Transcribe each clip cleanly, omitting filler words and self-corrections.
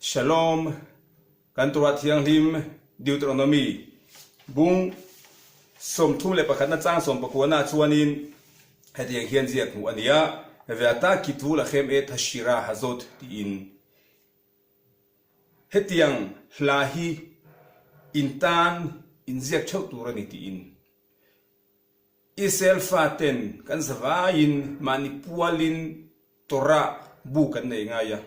Shalom, kan Torah Thianghlim, Deuteronomy, bung 31 na chang sawmpakuana chuanin hetiang hian ziak hmuh a ni a, Ve'ata kitvu lachem et hashira hazot tiin. Hetiang hla hi in tan inziak theuh tur a ni tiin. Israel faten kan zavaiin mahni pualin Torah bu kan nei ngai a.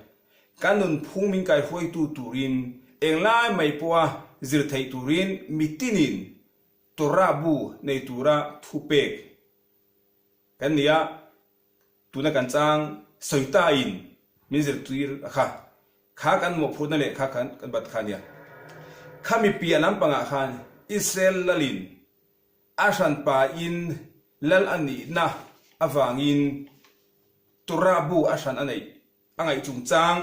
Kan nunphung min kaihruaitu turin englai mai pawha zir theih turin mitinin Torah bu nei tura thupek kan ni a, tuna kan chang sawitain min zirtir a kha. Kha kan mawhphurhna leh kha kan bat kha a nia. Khami piah lampangah khan Israel lalin A hranpain lal a nihna avangin Torah bu a hran a neih a ngaih chungchang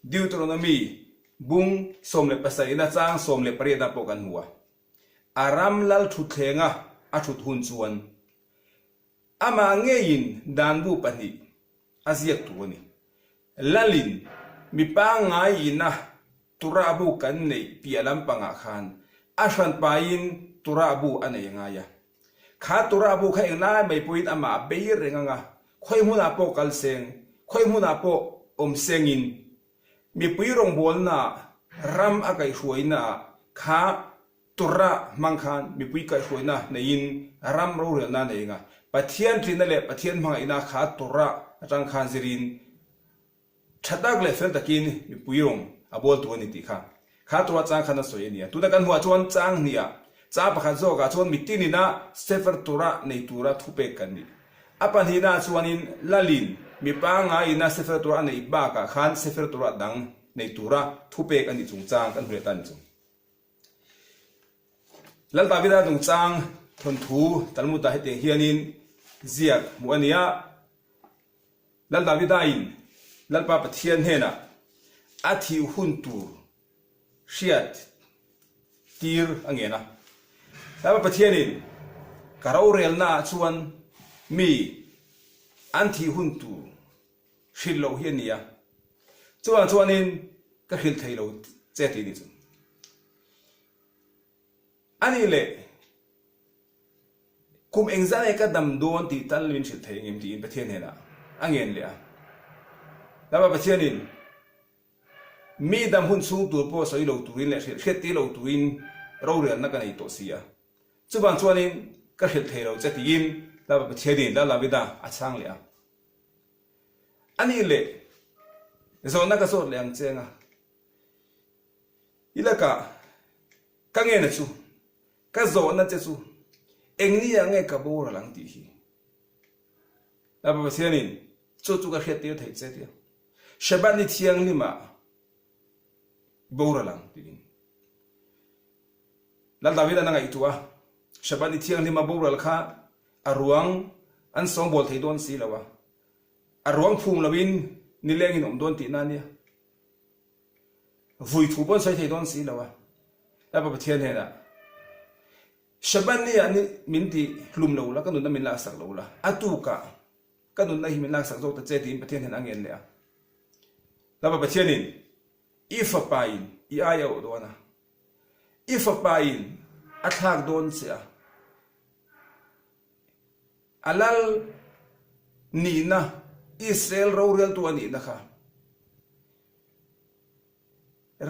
Deuteronomy bung 17 na chang 18 ah pawh kan hmu a. A ram lal thutthleng a a thut hun chuan amah ngeiin dan bu pahnih a ziak tur a ni. Lalin mi pangngaiin a Torah bu kan neih piah lampangah khan a hranpain Torah bu a nei ngai a. Kha Torah bu kha englai mai pawhin amah a bei reng ang a, khawi hmunah pawh kal seng, khawi hmunah pawh awm sengin mipui rawngbawlnaah, ram a kaihhruainaah kha Torah hmang khan mipui kaihhruaina neiin ram rorelna a nei ang a. Pathian tlinna leh Pathian hmangaihna kha Torah atang khan zirin Tha tak leh fel takin mipui rawng a bawl tur a ni tih kha kha tura chang khan a sawi a ni a. Tuna kan hmuh ah chuan chang hnih ah chang pakhat zawk ah chuan mitin ina Sefer Torah nei tura thupek kan ni. A pahnihna ah chuanin Lalin mi pangngai ina Sefer Torah a neih bak ah khan Sefer Torah dang nei tura thupek a nih chungchang kan hmu leh ta a ni chu. Lal Davida chungchang thawnthu Talmud ah hetiang hianin ziak hmuh a ni a. Lal Davidain Lalpa Pathian hnenah a thih hun tur hriat tir a ngen a. Lalpa Pathianin ka rorelnaah chuan mi an thih hun tur hrilh loh hi a ni a, chuvang chuanin ka hrilh thei lo che tih a ni chu. A nih leh, kum engzah nge ka dam dawn tih tal min hrilh thei engem tiin Pathian hnenah a ngen leh a. Lama Pathianin mi dam hun chhung tur pawh sawi lo turin leh hrilh hriat tir lo turin rorelna ka nei tawh si a. Chuvang chuanin ka hrilh thei lo che tiin Lama Pathianin Lal Davida a chhang leh a. A nih leh, zawhna ka zawt leh ang che anga. I lakah ka ngena chu, ka zawhna che chu eng ni ah nge ka boral ang tih hi. Lapa Pathianin chu chu ka hriat tir theih che tia. Shabbat ni thianghlim ah boral ang tiin. Lal David an a ngaihtuah a, Shabbat ni thianghlim a boral kha a ruang an sawngbawl thei dawn si lo a, a ruang phum loin nilengin awm dawn tihna a nia. Vui thu pawn sawi thei dawn si lo a, Lapa Pathian hnenah, Shabbat ni ah ni min ti hlum lo la, ka nunna min laksak lo la, a tukah ka nunna hi min laksak zawk ta che tiin Pathian hnenah a ngen leh a. Lapa Pathianin, I fapain i ai a awh dawn a, i fapain a thlak dawn che a, a lal nihna, Israel roreltu a nihna kha,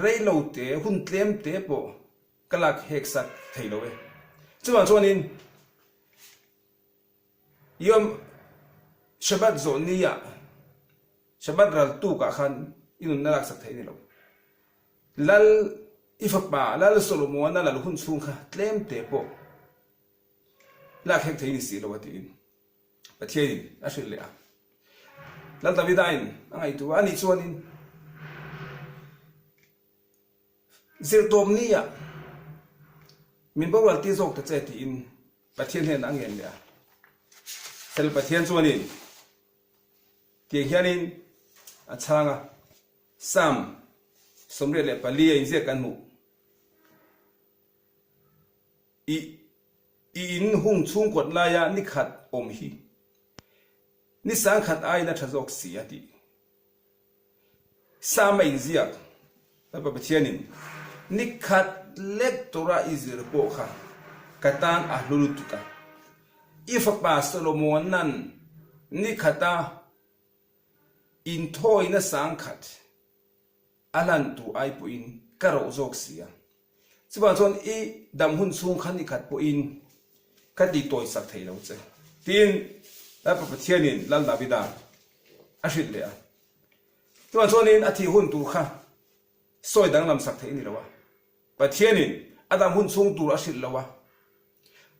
Rei lo te, hun tlem te pawh ka lak hek sak thei lo e. Chuvang chuanin Yom Shabbat zawh ni ah, Shabbat ral tuk ah khan i nunna lak sak thei a ni lo. Lal i fapa Lal Solomon-a lal hun chhung kha tlem te pawh lak hek thei a ni si lo a tiin. Pathianin a hrilh leh a. Lal Davidain a ngaihtuah a nih chuanin zirtawpni ah min boral tir zawk ta che tiin Pathian hnenah a ngen leh a. Sel Pathian chuanin tiang hianin a chhang a, Psalm 84 a inziak kan hmuh. I i in hung chhungkawt laia ni khat awm hi ni sangkhat aiin a tha zawk si a tih. Sam a inziak. Lalpa Pathianin ni khat lek tura i zir pawh kha ka tan a hlu lutuk a. I fapa Solomona'n ni khata inthawina sangkhat a hlan tur ai pawhin ka roh zawk si a. Chuvang chuan i dam hun chhung kha ni khat pawhin ka ti tawisak thei lo che, tiin Lalpa Pathianin Lal Davida a hrilh leh a. Chuvang chuanin a thih hun tur kha sawi danglam sak theih a ni lo a. Pathianin a dam hun chhung tur a hrilh lo a,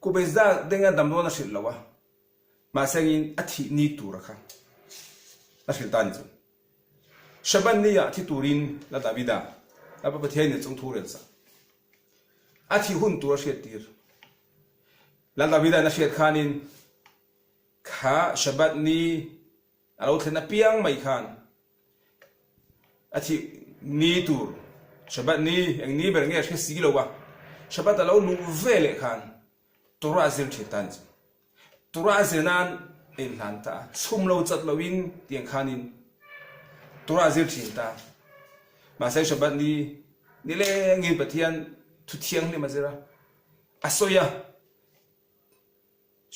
Kubezda denga dam dawn a hrilh lo a, mahsengin a thih ni tura kha a hrilh ta a ni chu. Shabbat ni ah thi turin la Davida, Lapa Pathianin chung thu rel sak. A thih hun tur a hriat tir. Lal Davida'n a hriat khanin kha Shabbat ni a lo thlen apiang mai khan a thih ni tur Shabbat ni eng ni ber nge a hre si lo a, Shabbat a lo luh ve leh khan Torah zir thin ta a ni chu. Torah zir nan a inhlan ta a, chhum lo chat loin tiang khanin Torah zir thin ta. Mahse Shabbat ni nilengin Pathian thu thianghlim a zir a, a sawi a,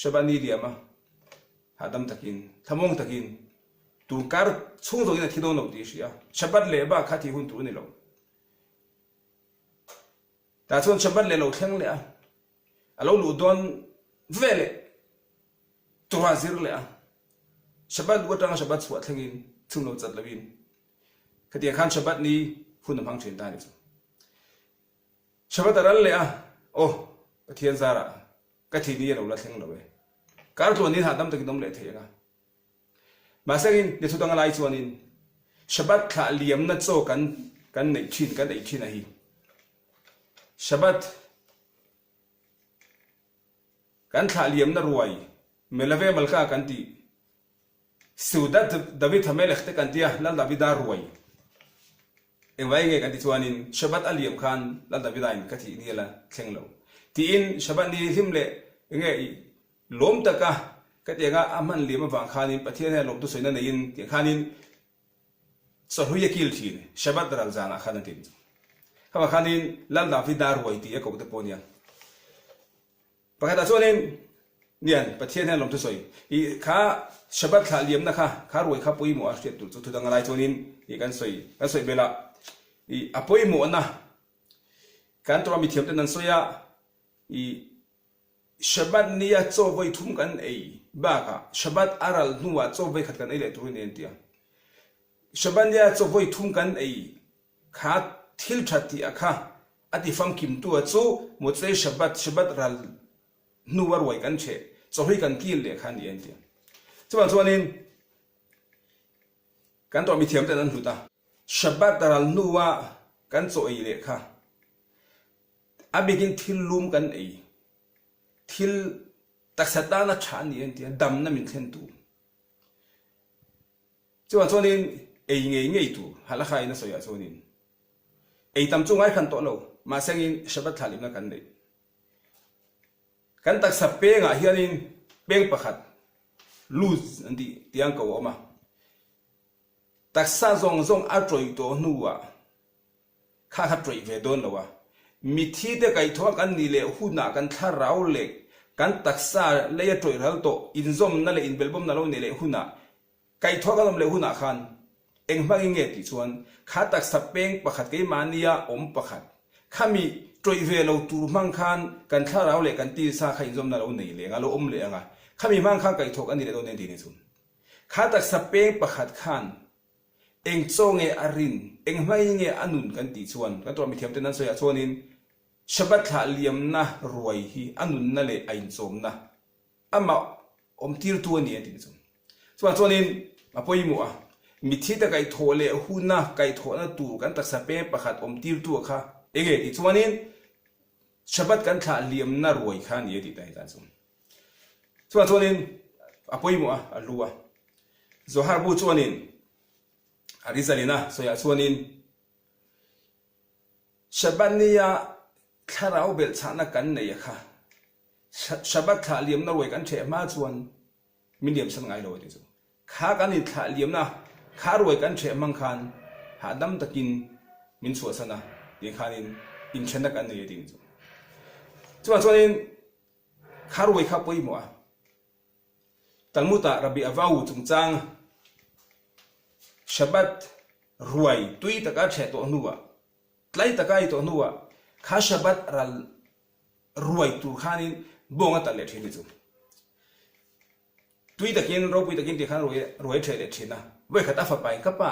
Shabbat ni liam a, hahdam takin, thlamuang takin tun kar chhung zawngin a thi dawn lo tih a hria a, Shabbat leh bak kha thih hun tur a ni lo. Tah chuan Shabbat leh lo thleng leh a, a lo luh dawn ve leh Torah zir leh a, Shabbat luh atanga Shabbat chhuah thlengin chhung lo chat loin khatiang khan Shabbat ni hun a hmang thin ta a ni chu. Shabbat a ral leh a, aw Pathian zarah ka thih ni a lo la thleng lo e, kar tluanin hahdam takin awm leh thei ang a. Mahsengin ni thu dang lai chuanin Shabbat thlah liamna chaw kan kan neih thin, kan ei thin a hi. Shabbat kan thlah liamna ruai Melave Malka kan tih Seudat David Hamelech te kan tia Lal Davida ruai engvai nge kan ti chuanin Shabbat a liam khan Lal Davida in ka thih ni a la thleng lo tiin Shabbat ni hlim leh enge i Lawm taka ka ti anga a hman liam avang khanin Pathian hian lawmtu sawina neiin tih khanin chawhlui a kil thin Shabbat ral zanah khan a ti chu. Khamah khanin Lal Davida ruai tih a koh te pawh a nia. Pakhatah chuanin nian Pathian hian lawmtu sawi i kha Shabbat thlah liamna kha kha ruai kha pawimawh a hriat tur chu thudang a lai chuanin i kan sawi kan sawi belh a i a pawimawhna kan tura mithiam ten an sawi a i Shabbat nia chaw vawi thum kan ei bakah Shabbat a ral hnuah chaw vawi khat kan ei leh tur a ni an ti a. Shabbat nia chaw vawi thum kan ei kha thil tha tih a kha a ti famkimtu a chu Motzei Shabbat, Shabbat ral hnu a ruai kan cheh, chawhlui kan kil leh kha a ni an ti a. Chuvang chuanin kan tawh mithiam ten an hlut a. Shabbat ral hnua kan chaw ei leh kha A bikin thil lum kan ei, thil taksa tana tha a ni en tia damna min thlen tur. Chuvang chuanin ei ngei ngei tur, halakha in a sawiah chuanin ei tam chu ngai hran tawh lo, mahsengin Shabbat thlalimna kan neih. Kan taksa pengah hianin peng pakhat loose an tih tiang ko a awm a, taksa zawng zawng a tawih tawh hnuah Kha kha ṭawih ve dawn lo a. Mithi te kaihthawh kan nih leh hunah kan thlarau leh kan taksa lei a ṭawih ral tawh inzawmna leh inbelbawmna lo neih leh hunah kaihthawh kan awm leh hunah khan eng hmangin nge tih chuan kha taksa peng pakhat keimahnia awm pakhat khami ṭawih ve lo tur hmang khan kan thlarau leh kan tisa kha inzawmna lo nei leh anga lo awm leh anga khami hmang khan kaihthawh kan ni leh dawn en tih ni chu kha taksa peng pakhat khan Eng chaw nge a rin, eng hmai nge a nun kan tih chuan kan tuah mithiam ten an sawiah chuanin Shabbat thlah liamna ruai hi a nunna leh a inchawmna amah awmtirtu a ni a ti chu. Chuvang chuanin a pawimawh a, mitthi te kaihthawh leh huna kaihthawhna tur kan taksa peng pakhat awmtirtu a kha eng nge tih chuanin Shabbat kan thlah liamna ruai kha a ni a tih ta hi tan chu. Chuvang chuanin a pawimawh a, a hlu a. Zohar bu chuanin a rizalin a sawiah chuanin Shabbat nia thlarau belhchhahna kan nei a kha, Shabbat thlah liamna ruai kan ṭheh hma chuan min liamsan ngai lo a ti chu. Kha kan inthlah liamna kha ruai kan ṭheh hmang khan hahdam takin. Min chhuahsan a, tih khanin inthenna kan nei a tih chu. Chuvang chuanin kha ruai kha pawimawh a, Talmud-ah Rabbi Avau chungchang Shabbat ruai tui taka ṭheh tawh hnuah, tlai taka ei tawh hnuah kha Shabbat ral ruai tur khanin bawng a talh leh ṭhin ni chu. Tui takin, ropui takin tih khan ruai ṭheh leh ṭhin a. Vawikhat a fapain, Ka pa,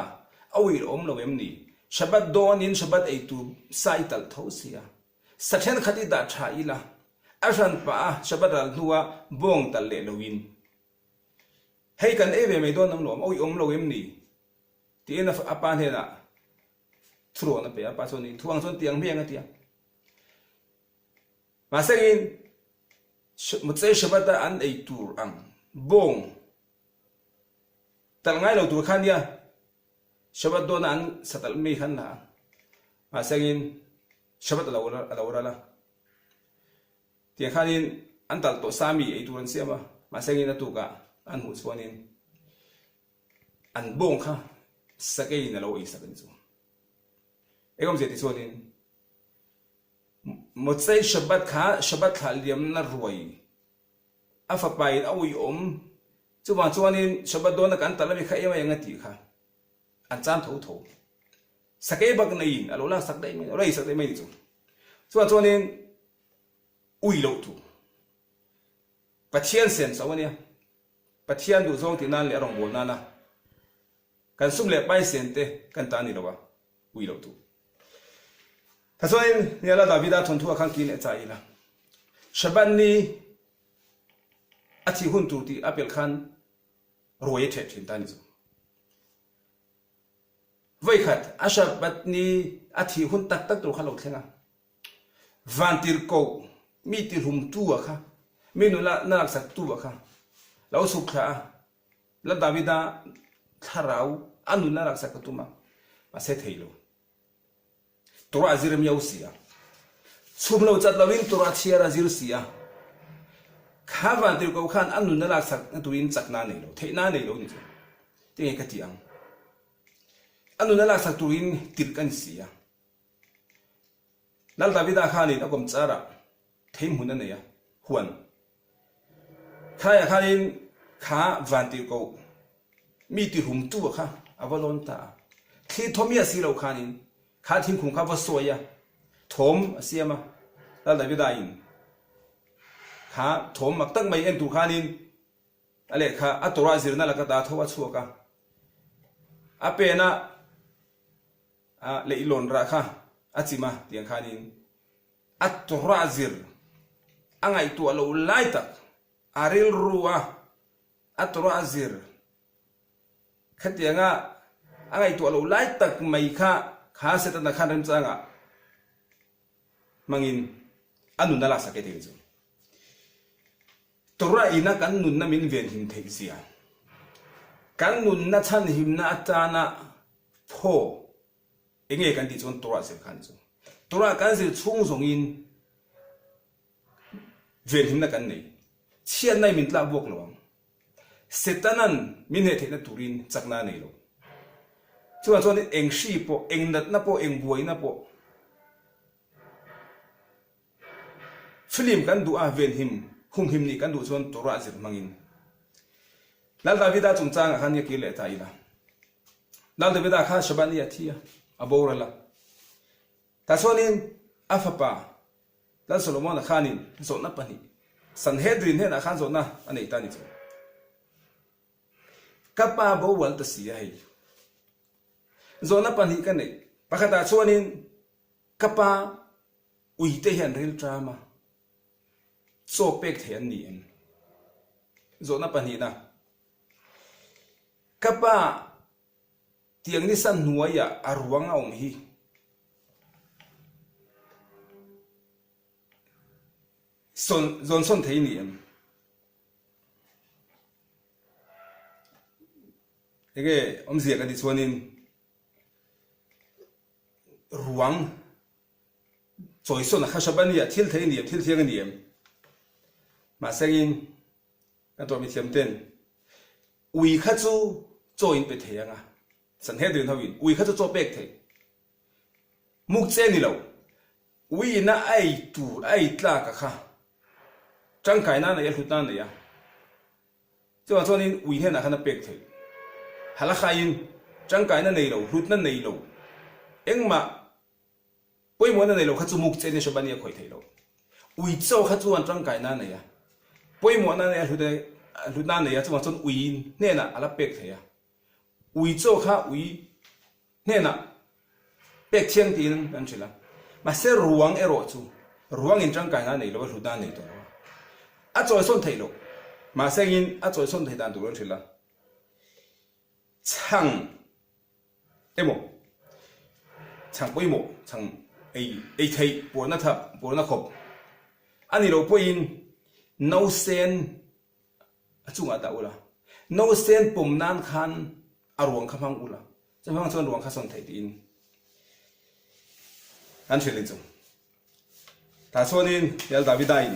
a uih awm lo em ni? Shabbat dawnin Shabbat ei tur sa i talh tho si a. Sa ṭhenkhat i dah ṭha ila, a hran pah a Shabbat ral hnua bawng talh leh loin. Hei kan ei ve mai dawn ang lawm, a uih awm lo em ni? Tiin a pa hnenah thurawn a pe a, a pa chuan in thuang chuan tiang hmeng a ti a. Mahsengin Motsei Shabbat-a an ei tur ang bawng talh ngai lo tur kha nia, Shabbat dawna an sa talh mi khan la a. Mahsengin Shabbat a lo a lo ral a. Tiang khanin an talh tawh sa mi ei tur an siam a, mahsengin a tukah an hmuh chuanin an bawng kha sakeiin a lo ei sak a ni chu. Engawmzia ti chuanin Motsei Shabbat kha Shabbat thlah liamna ruai a fapain a uiawm, chuvang chuanin Shabbat dawna kan talh ami kha em aiang a tih kha an chan tho tho. Sakei bak neiin a lo lak sak daih mai, a lo ei sak daih mai ni chu. Chuvang chuanin ui loh tur Pathian sem chauh a nia, Pathian duhzawng tih nan leh a rawngbâwl nana Kan sum leh pai sen te kan ta ni lo a, ui loh tu. Tichuanin Niala Davida thawnthu ah khan kir leh chai ila. Shabbat ni a thih hun tur tih a pelh khan ruai a ṭheh ṭhin ta ni chu. Vawikhat a Shabbat ni a thih hun tak tak tur kha lo thleng a. Vantirhkoh mi tihlum tu ah kha, mi nula na laksak tu ah kha lo chhuk thla a, Lal Davida thlarau a nunna laksak ka tum a, mahse thei lo. Torah a zir miau si a. Chhum lo chat loin Torah chhiar a zir si a. Kha vantirhkoh khan a nunna laksak na turin chakna a nei lo, theihna a nei lo ni chu. Tinge ka ti ang? A nunna laksak turin tirh ka ni si a. Lal Davida khanin a kawmchar ah thei hmun a nei a, huan. Khlaiah khanin kha vantirhkoh mi tihumtu a kha a va lawn ta a. Thli thawm hi a si loh khanin kha thingkung kha va sawi a, thawm a siam a. Lal Davida in kha thawm mak tak mai en tur khanin a lehkha a Torah zirna laka ta tho a chhuak a, a pen a leihlawn rah kha a chim a tiang khanin A Torah zir a ngaihtuah loh lai tak a rilru a, a Torah zir khatianga a ngaihtuah loh lai tak mai kha kha Setana khan remchangah hmangin a nun a laksak e tih chu. Torah ina kan nunna min venhim theih zia, kan nunna chhanhimna atana phaw Enge kan tih chuan Torah zir kha a ni chu. Torah kan zir chhung zawngin venhimna kan nei. Chhiatna in min tlak buak lo ang. Setanan min hneh theihna turin chakna a nei lo. Chuvang chuan eng hri pawh, eng natna pawh, eng buaina pawh Film kan duh a, venhim, humhim nih kan duh chuan Torah zir hmangin. Lal Davida chungchangah khan nge kir leh ta ila. Lal Davida kha Shabbat ni a thi a, a boral a. Tah chuanin a fapa Lal Solomon-a khanin zawhna pahnih Sanhedrin hnenah khan zawhna a neih ta a ni chu. Ka pa boral ta si a hei. Zawhna pahnih ka neih. Pakhatah chuanin ka pa Uite hian rilṭam a, chaw pek thei an ni em? Zawhna pahnihna, Ka pa tiang nisa hnuaiah a ruang a awm hi. Sawn, zawn sawn thei ni em? Enge awmzia ka tih chuanin ruang Chawisawn a khashab a nia, thil thei a ni em, thil thiang a ni em? Mahsengin kan tuah mithiam ten ui kha chu chaw in pe thei ang a, Sanhedrin ho in ui kha chu chaw pek thei. Muk che ni lo. Ui ina a ei tur a ei tlak a kha tangkaina a nei a hlutna a nei a. Chuvang chuanin ui hnenah khan a pek theih. Halakhain tangkaina nei lo, hlutna nei lo, engmah pawimawhna nei lo kha chu muk che ni Shabani a khawih theih loh. Ui chaw kha chuan tangkaina a nei a, pawimawhna a nei a, hlutna a nei a, chuvang chuan ui hnenah a la pek theih a. Ui chaw kha ui hnenah pek thiang tiin an hrilh a, mahse ruang erawh chu ruangin tangkaina a nei lo a, hlutna a nei tawh lo a, a chawisawn theih loh. Mahse engin a chawisawn theih dan tur an hrilh a, chhang emaw chhang pawimawh chhang ei ei theih puarna thap puarna khawp a ni loh pawhin nausen A chungah dah ula, nausen pawm nan khan a ruang kha hmang ula, chumi hmang chuan ruang kha sawn theih tiin an hrilh ni chu. Tah chuanin Lal Davida in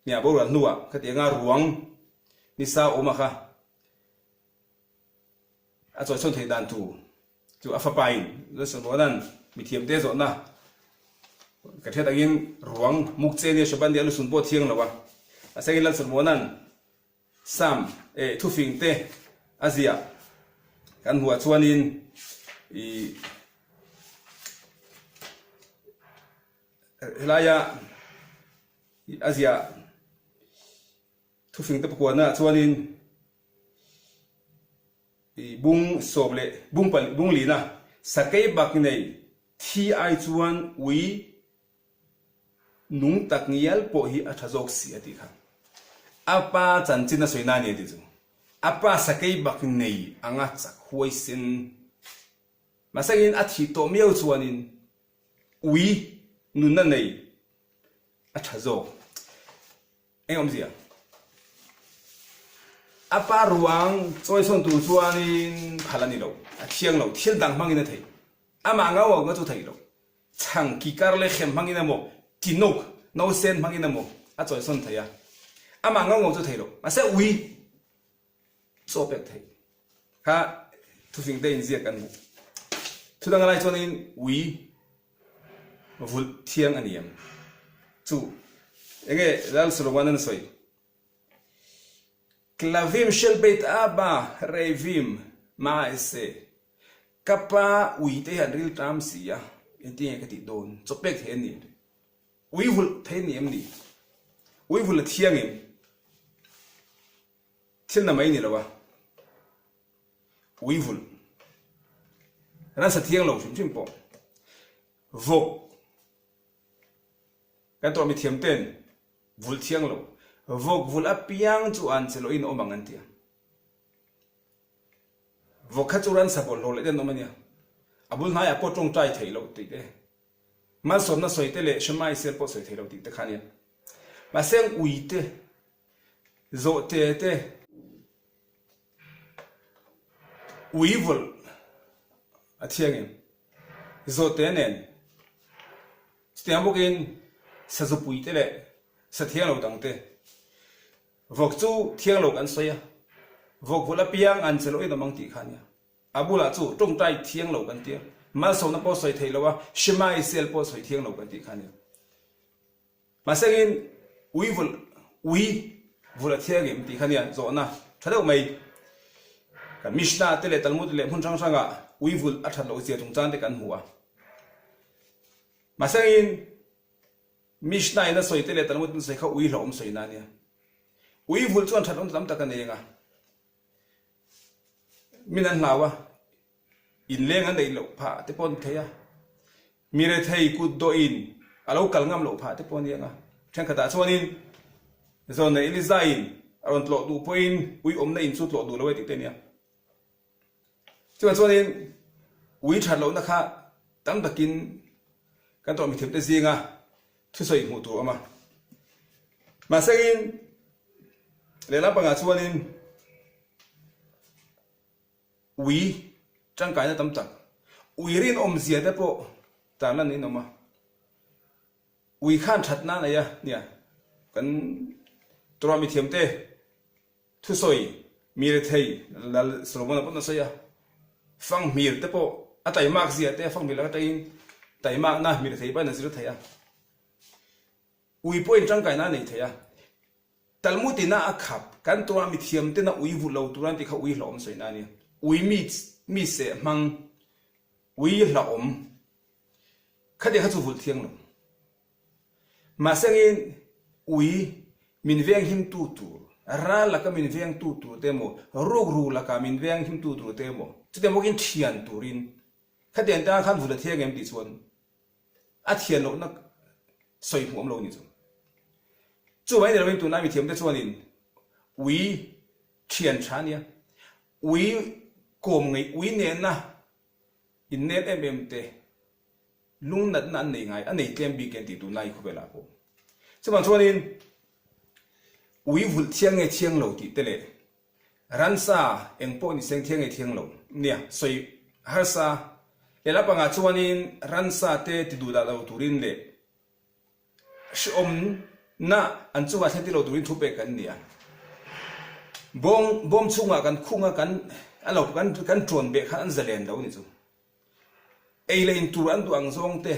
hniah boral hnuah khatianga ruang nisa awma kha A chawichhawn theih dan tur chu a fapain Lalsawmruana'n mithiamte zawhna ka hriat angin ruang muk che nia Shaban nia lusun pawh thiang lo a. Mahse Lalsawmruana'n Sam eh thufing te a ziah kan hmuh ah chuanin ih helaia a ziah Thufing te pakuana ah chuanin i bung sawm leh bung pali bung lina sakei bak nei thi ai chuan ui nung tak ngial pawh hi a tha zawk si a tih kha. A pa chanchin a sawi na a ni a tih chu. A pa sakei bak nei anga chak huaisen mahsengin a thih tawh miau chuanin ui nunna nei a tha zawk. Eng awmzia? A pa ruang chawisawn tur chuanin phal a ni lo, a thiang lo, thil dang hmangin a thei. Amah ngau ngau chu thei lo. Chhang kikar leh hrem hmangin emaw, tinawk, nausen hmangin emaw a chawisawn thei a. Amah ngau ngau chu thei lo. Mahse ui chaw pek thei kha thufing te inziak kan hmu. Thudang a lai chuanin ui vulh thiang a ni em? Chu enge Lal Solomon an sawi? Klavim shel beit Abba reivim maese ka pa ui te hian riltam si a, engtinge ka tih dawn? Chaw pek thei a ni em? Ui vulh thei a ni em ni? Ui vulh a thiang em? Thil na mai ni lo a, ui vulh ransa thiang lo hrim hrim pawh vawk kan tawh mi thiam ten vulh thiang lo vawk vulh apiang chu an che loin awm ang an ti a, vawk kha chu ransa bawlhhlawh leh te an awm a nia, a bul hnaiah pawh tawngtai theih loh tih te malsawmna sawi te leh Shema Israel pawh sawi theih loh tih te kha a nia, mahse ui te Zawhte te ui vawlh a thiang em? Zawhte nen chutiang bawkin sazupui te leh sa thiang lo dang te vawk chu thiang lo kan sawi a, vawk vawlh apiang an che loh in awm ang tih kha a nia. A bulah chu tawngtai thiang lo kan tia, malsawmna pawh sawi thei lo a, Shema Israel pawh sawi thiang lo kan tih kha a nia. Mahsengin ui vulh ui vulh a thiang em tih kha nia zawhna tha deuh mai. Kan Mishnah te leh Talmud leh hmun hrang hrangah ui vulh a that loh zia chungchang te kan hmu a. Mahsengin Mishnah in a sawi te leh Talmud in a sawi kha ui hlauhawm sawina a nia. Ui vulh chuan that awm tam tak a nei ang a. Min an hlau a. Inleng a neih loh phah te pawh a ni thei a, mi rethei kut dawhin a lo kal ngam loh phah te pawh a ni ang a. Thenkhatah chuanin Zawnei Eliza-in a rawn tlawh duh pawhin ui awmna in chu tlawh duh lo e tih te a ni a. Chuvang chuanin ui that lohna kha tam takin kan tawh mithiamte zinga thusawi hmuh tur a awm a. Mahsengin lehlam pangah chuanin Ui tangkaina tam tak, ui rinawmzia te pawh tarlan in awm a, ui khan that nan ei a nia, kan Torah mithiam te thusawi mi rethei Lal Solomon-a pawh a sawi a, fanghmir te pawh a taimak zia te fanghmir lak atangin. Taimakna mi rethei pawhin a zir thei a, ui pawhin tangkaina a nei thei a. Talmud ina a khap, kan Torah mithiam tena ui vulh lo tur an tih kha ui hlauhawm sawina a ni. Ui mi mi seh hmang, ui hlauhawm khatiang kha chu vulh thiang lo. Mahsengin ui min venghimtu tur, ral laka min vengtu tur te emaw, rukru laka min venghimtu tur te emaw, chutiang bawkin thian turin Khatiang tan khan vun a thiang em tih chuan a thian lohna sawi hmuh awm lo a ni chu. Chuvangin ni lovin tunlai mithiamte chuanin ui thian tha ania, ui kawm ngei, ui nena innel em em te lungnatna an nei ngai, a nei tlem bik em tih tunlai khawvelah pawh. Chuvang chuanin ui vulh thiang nge thiang lo tih te leh Ransa eng pawh ni seng thiang nge thiang lo nia sawi harsa lehlam pangah chuanin ransa te ti duh dah lo turin leh hrehawmna an chungah thlen ti lo turin thu pek kan ni a. Bawng bawm chhungah kan khung a kan a lo kan kan ṭuan beh khan an zalen lo ni chu. Ei leh in tur an duh ang zawng te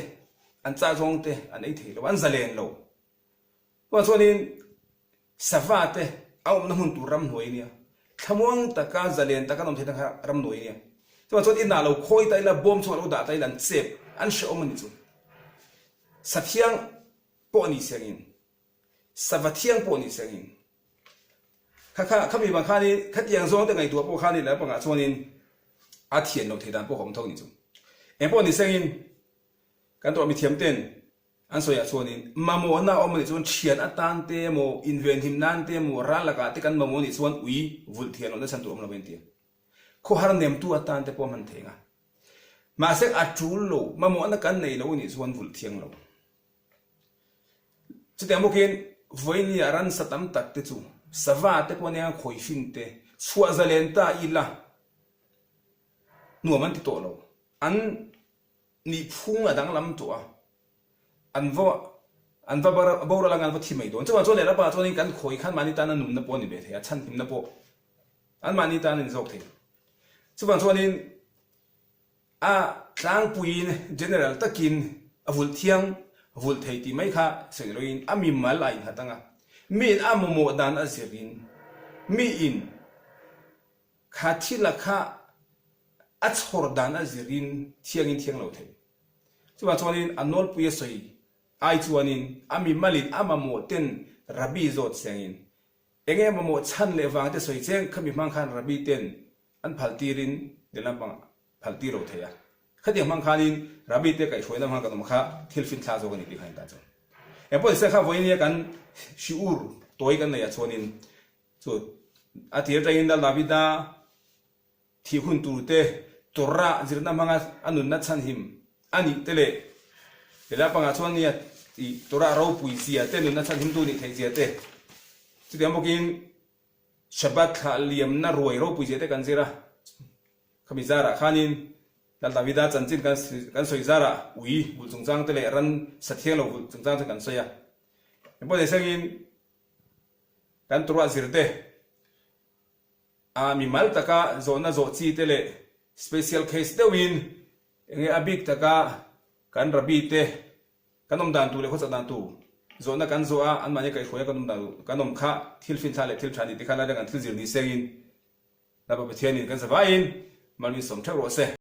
an chah zawng te an ei thei lo an zalen lo. Chuvang chuanin Sava te a awmna hmun tur ramhnuai ania, thlamuang taka zalen taka an awm theihna kha ramhnuai ania. Chuvang chuan inah lo khawi ta ila, bawm chungah lo dah ta ila an chep, an hrehawm a ni chu. Sathiang pawh ni sengin, sava thiang pawh ni sengin, kha kha khami vang khanin khatiang zawng te ngaihtuah pawh khanin leh pangah chuanin a thian loh theih dan pawh a awm tho a ni chu. Engpawh ni sengin kan tawh mithiam ten An sawiah chuanin, mamawhna a awm a nih chuan thian atan te emaw, invenhim nan te emaw, ral lakah te kan mamawh a nih chuan ui vulh thian lohna chhan tur awm lo a inti. Khawhar nemtu atan te pawh a hman thei ang a. Mahse a tul lo, mamawhna kan nei lo a nih chuan vulh thiang lo. Chutiang bawkin vawinia ransa tam tak te chu sava te pawh nia khawihrin te chhuah zalen ta ila nuam an ti tawh lo. An Nihphung a danglam tawh a, an va an va boral anga an va thi mai dawn. Chuvang chuan lehlam pangah chuanin kan khawi khan mahni tana nunna pawh a ni ve thei a, chhanhimna pawh an mahni tan a ni zawk thei. Chuvang chuanin a tlangpuiin general takin a vulh thiang vulh thei tih mai kha sawi loin a mimal a innghat ang a, miin a mamawh dan a zirin miin Kha thila kha a chhawr dan a zirin thiangin thiang lo thei. Chuvang chuanin a nawlpui a sawi ai chuanin a mimalin a mamawh ten Rabbi zawt sengin enge mamawh chhan leh vang te sawi cheng khami hmang khan Rabbi ten an phal tirin lehlam pangah phal tir lo thei a. Khatiang hmang khanin Rabbi te kaihhruaina hmang kan awm kha thil finthlak zawk a ni tih kha in tan chuan. Engpawh nise kha vawinia kan shiur tawi kan neih ah chuanin Chu a tir atangin Lal Davida thih hun tur te, Torah zirna hmanga a nunna chhanhim a nih te leh lehlam pangah chuan nia tih Torah ropui zia te, nunna chhanhimtu nih theih zia te, chutiang bawkin Shabbat thlah liamna ruai ropui zia te kan zir a. Khami zarah khanin Lal Davida chanchin kan sawi zarah ui vulh chungchang te leh ran sathiang lo vulh chungchang te kan sawi a. Engpawh nei sengin Kan Torah zirte a mimal taka zawhna zawh chi te leh special case deuhin enge a bik taka kan rabbi te kan awm dan tur leh khawchak dan tur zawhna kan zawh a, anmahni kaihhruaia kan awm dan kan awm kha thil finthla leh thil tha ni te kha lai dang an thil zir ni sengin Lalpa Pathianin kan zavaiin mal min sawm theuh rawh se.